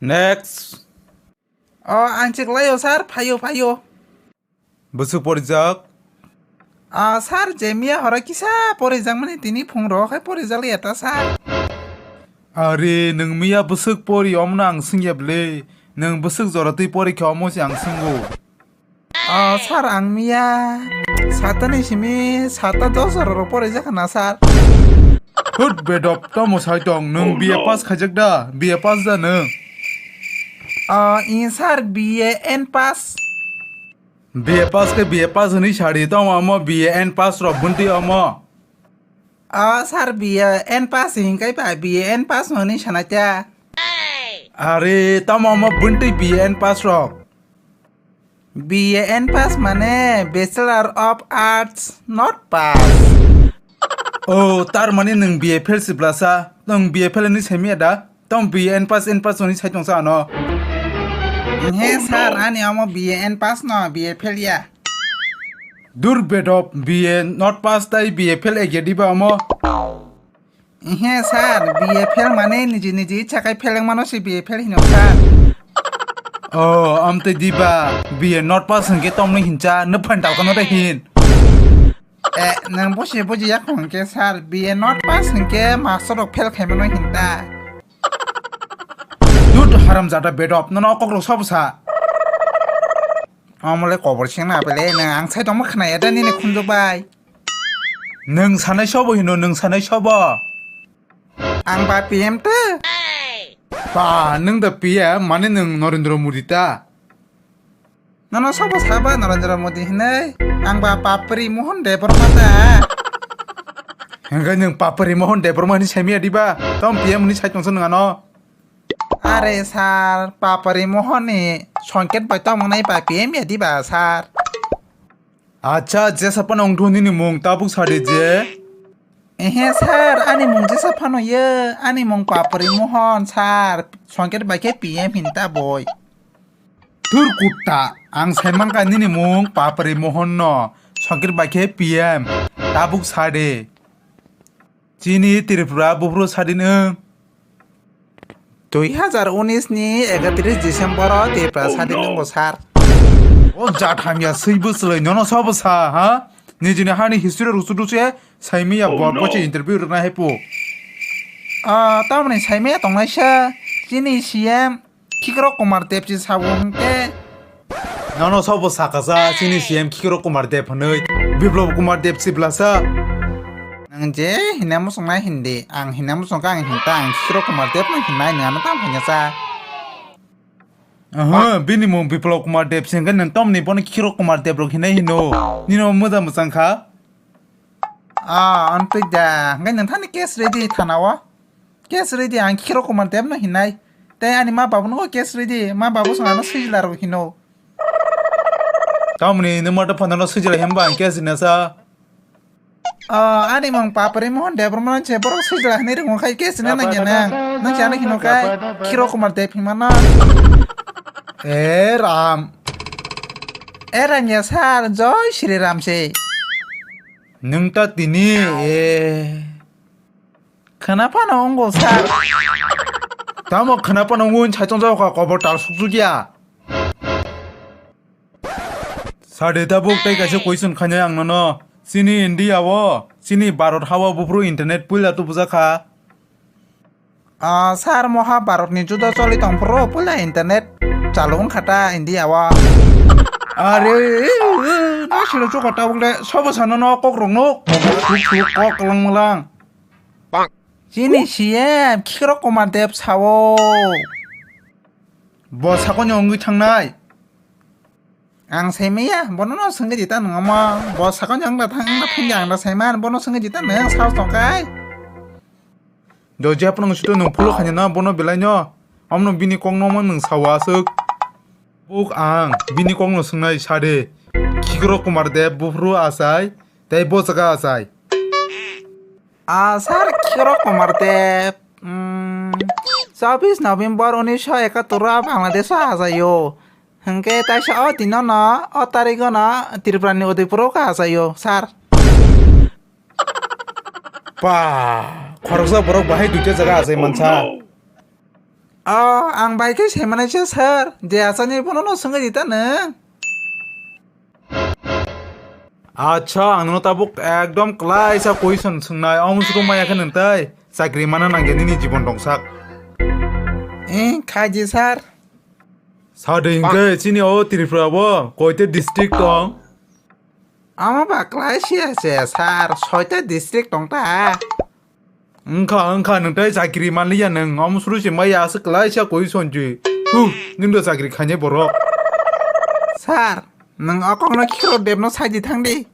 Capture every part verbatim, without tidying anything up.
Next. O, ang chwklaio, sir, phaio, phaio. Bwswk porijak? O, sir, je miya horo kisa porijakmani tini phung rok hai porijakliya ta, sir. Are, nwng miya bwswk pori omono ang swngya bwle. Nwng bwswk jora twi pori khe omo se ang swngo. O, sir, ang miya satani simi sata dos jora rok porijak na, sir. Hut bedop, tamo sai tong, nwng B A pass khaijak da? B A pass da nwng? O, i, sir, B A N pass. B A pass khe B A pass hwnwi sadi, tamo omo B A N pass rok buntwi omo. O, sir, B A N pass hinkai ba, B A N pass hwnwi sanai ta. Are, tamo omo buntwi B A N pass rok? B A N pass mane Bachelor of Arts not pass. O, tar mane nwng B A fail siblasa, nwng B A fail hwnwi saimaya da? Tong B A N pass, N pass hwnwi sai tongsa ano. He sir, ani omo B A N pass no, B A fail ya. Dur bedop, B A not pass tai B A fail egya diba omo? He sir, B A fail mane niji niji icha kai fail wngmano se B A fail hino sir. O, amtwi diba, B A not pass hwnkhe tomno hincha, nw phan dalkano da hin. Eh, nwng busi buji yak hwnkhe sir, B A not pass hwnkhe master rok fail khaimano hinta. Dut haram jada bedop, nono kokrok sobo sa. Omole kobor sengna bele, nwng ang sai tongma khnaya da nini khunju bai. Nwng sanai sobo hino, nwng sanai sobo. Ang ba P M te. Ba, nwng da P M, mane nwng Narendra Modi ta? Nono sobo saba Narendra Modi hinwi? Ang ba Papri Mohan Debbarma ta. Hingke nwng Papri Mohan Debbarma hinwi saimaya diba? Tong P M hinwi sai tongsa nwng ano? Are sir, Papri Mohan ni songket bai tongmani ba P M ya diba sir? Acha, jesa phano wngthu nini mung tabuk sadi je. Ehe sir, ani mung jesa phano ye, ani mung Papri Mohan sir, songket bai khe P M hinta boi. Thur kutta, ang sai mankha nini mung Papri Mohan no, songket bai khe P M, tabuk sadi. Chini Tripura buphuru sadin wng. Dui hazar unis ni ekatris December o Tripura sadin wngo sir. O jat hamya swi bwswlwi nono sobo sa ha? Nijini hani history rusu dusu e saimaya bor pochi interview rwna hepu. Ah, tamoni saimaya tongnaisa chini C M Khikro Kumar Debsi sabo hwnkhe. Nono sobo sakasa chini C M Khikro Kumar Deb hwnwi, Biplab Kumar Deb siblasa. Nwng je hina muchungnai hindi, ang hina muchungkha ang hinta ang Khikro Kumar Deb no hinnai nwng ano tamo hwnyacha. Aha, bini mung Biplab Kumar Deb se hwnkhe nwng tomni bono Khikro Kumar Deb rok hinai hino. Nino moja mwchang kha. Ah, ontwi da. Hwnkhe nwng thani case ready thana o. Case ready ang Khikro Kumar Deb no hinai. Tei ani ma babu no case ready. Ma babu song ano swijla rok hino. Tamoni nwng ma da phano no swijla hemba ang case hinasa. Ah, ani mung Papri Mohan Debbarma se borok swijla hinwi rwngkha case hinna nangya nang. Nang se ano hino kai Khikro Kumar Deb hinmano. E Ram. E Rangya sir, Joy Shri Ram se. Nwng ta tini, e. Khwna phano wngo sir. Tamo khwna phano wngo, sai tong jao kha, kobor tal sukjukya. Sade tabuk tei kaisa question khainai ang nono. Chini India o, chini Bharat ha o buphuru internet puila tubujak kha. Ah, sir, moha Bharat ni juda choli tong phuru puila internet chalu wngkha ta India o. Are, no silo chuka tabuk le, sobo sano no kok rok no. Kok lang malang. Chini C M Khikro Kumar Deb sao. Bo sakoni wngwi thangnai. Ang saimaya, bono no swngwi di ta nwng omo. Bo sakoni wngla thang, wngla thangya ang da saiman, bono swngwi di ta nwng sao tongkai. Do je phano suto nwng follow khaina na bono belai no. Amno bini kok no mang nwng sao aswk. Buk ang bini kok no swngnai sade. Khikro Kumar Deb buphuru achai, tei bo jaga achai. Ah, sir, Khikro Kumar Deb, mm, chobbish November unisho ekattor o Bangladesh o achaio. Hwnkhe taisa o dino no, o tarigo no Tripura ni Udaipur o khe achaio, sir. Pa, khoroksa borok bahai duita jaga achai mansa. O, ang bai khe saimanai se sir, je achani bono no swngwi rita nwng. Acha, ang nono tabuk ekdom klaisa question swngnai, ong suru maya khe nwng tei chakri mana nangya nini jibon tongsak. Eh, khaji sir. Sade hingke chini o Tripura bo koite district tong? Ama ba klaisia se sir, soita district tong ta. Wngkha, wngkha, nwng tei chakri manliya nwng, omo suru se maya aswk klaisa question ji. Thu, nwng do chakri khainai borok. Sir, nwng o kokno Khikro Debno saidi thangdi.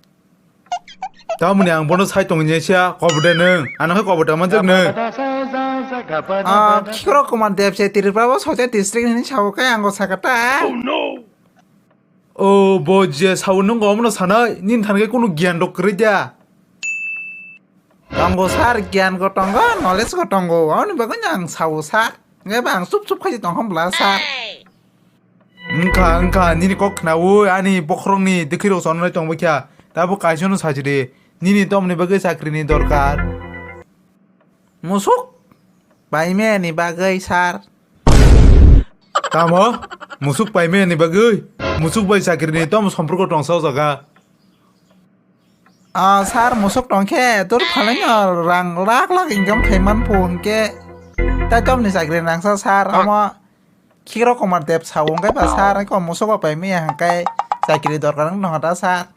Tamoni ang bono sai tongni sia, kobode nwng, ano khe kobode manjak nwng. Ah, Khikro Kumar Deb se Tripura bo soita district hini sao khe ang go sakata. O bo je sao nwng omono sanai, nini thanke kunu giyan rok kwrwi da. Tongo sir, giyan go tongo, knowledge go tongo, aboni bagwi no ang sao sir. Hwnkhe ba ang chup chup khai tongkha bwla sir. Wngkha, wngkha, nini kok khnaui ani bokhorokni dwkhwi rok chonai tongbaikha. Tabuk kaisa no sajidi, nini tomni bagwi chakrini dorkar. Musuk paimani bagwi sir. Tamo? Musuk paimani bagwi? Musuk bai chakrini tom somporko tongsa o jaga. Ah, sir, musuk tongkhe, dur phalangno rang lak lak income khaiman phu hwnkhe, tai tomni chakri nangsa sir, omo Khikro Kumar Deb sao hwnkhe ba sir, ko musuk o paimaya hwnkhe chakri dorkar wng nokha da sir.